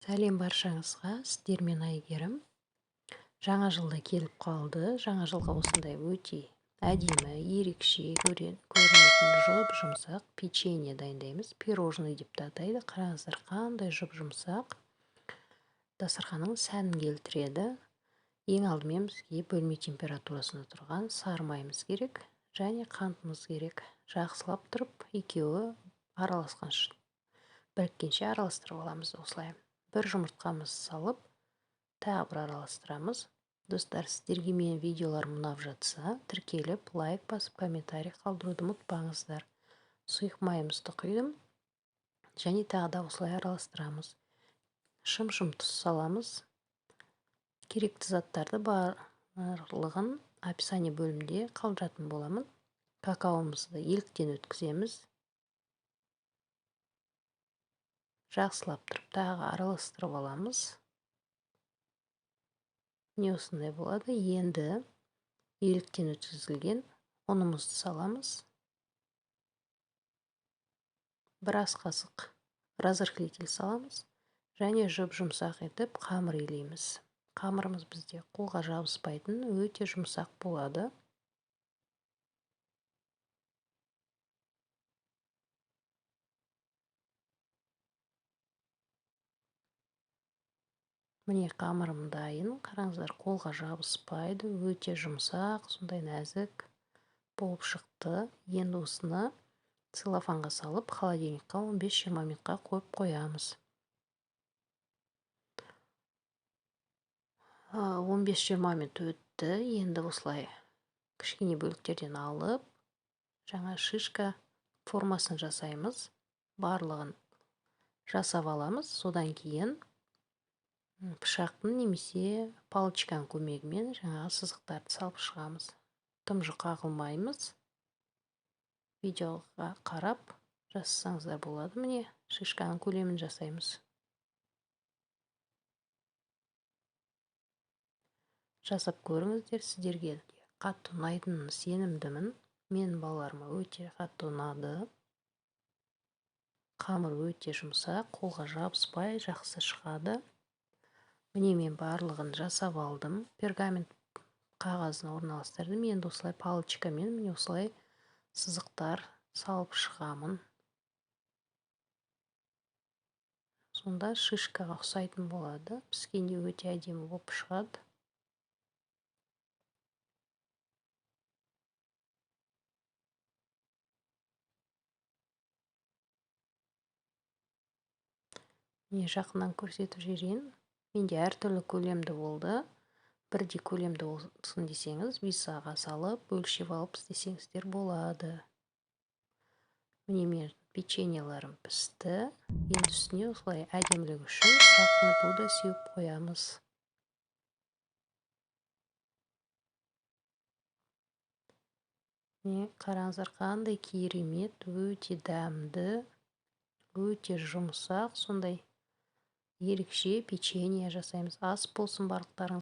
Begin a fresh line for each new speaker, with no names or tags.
Сәлем баршаңызға, сіздермен Әйгерім. Жаңа жылда келіп қалды. Жаңа жылға осындай өте әдемі, ерекше көрінетін жұп-жұмсақ печенье дайындаймыз. Пирожный деп те атайды. Қараңыздар, қандай жұп-жұмсақ. Дастарханның сәнін келтіреді. Ең алдымен бізге бөлме температурасында тұрған сары майымыз керек және қантымыз керек. Жақсылап тұрып, екеуі араласқанша, біріккенше араластырып аламыз осылай. Бір жұмыртқамыз салып, тағы бір араластырамыз. Достар, сіздерге менің видеоларым ұнап жатса, тіркеліп, лайк басып, комментарий қалдыруды ұмытпаңыздар. Сұйық майымызды құйдым және тағы да осылай араластырамыз. Шым-шым тұз саламыз. Керекті заттарды барлығын описание бөлімінде қалдыратын боламын. Какаомызды еліктен өткіземіз. Жақсылап тұрып тағы араластырып аламыз. Міне осындай болады. Енді еліктен өткізілген ұнымызды саламыз. Бір ас қасық разрыхлитель саламыз және жұп-жұмсақ етіп қамыр илейміз. Қамырымыз бізде қолға жабыспайтын өте жұмсақ болады. Міне қамырым дайын. Қараңыздар, қолға жабыспайды, өте жұмсақ, сондай нәзік болып шықты. Енді осыны целлофанға салып, холодильникқа 15-20 минутқа қойып қоямыз. 15-20 минут өтті. Енді осылай кішкене бөліктерден алып, жаңа шишка формасын жасаймыз. Барлығын жасап аламыз. Содан кейін пышақтың немесе палочканың көмегімен жаңағы сызықтарды салып шығамыз. Тым жұқа қылмаймыз. Видеоға қарап жасасаңыздар болады. Міне шишканың көлемін жасаймыз. Жасап көріңіздер, сіздерге қатты ұнайтынын сенімдімін. Менің балаларыма өте қатты ұнады. Қамыр өте жұмсақ, қолға жабыспай жақсы шығады. Міне мен барлығын жасап алдым. Пергамент қағазын орналастырдым. Енді осылай палочкамен міне осылай сызықтар салып шығамын. Сонда шишкаға ұқсайтын болады. Піскенде өте әдемі болып шығады. Міне жақыннан көрсетіп жіберейін. Менде әртүрлі көлемді болды. Бірдей көлемді болсын десеңіз, висаға салып, өлшеп алып істесеңіздер болады. Міне мен печеньелерім пісті. Енді үстіне осылай әдемілік үшін сахарный пудра сеуіп қоямыз. Міне қараңыздар, қандай керемет, өте дәмді, өте жұмсақ, сондай ерекше печенье жасаймыз. Ас болсын барлықтарыңыз.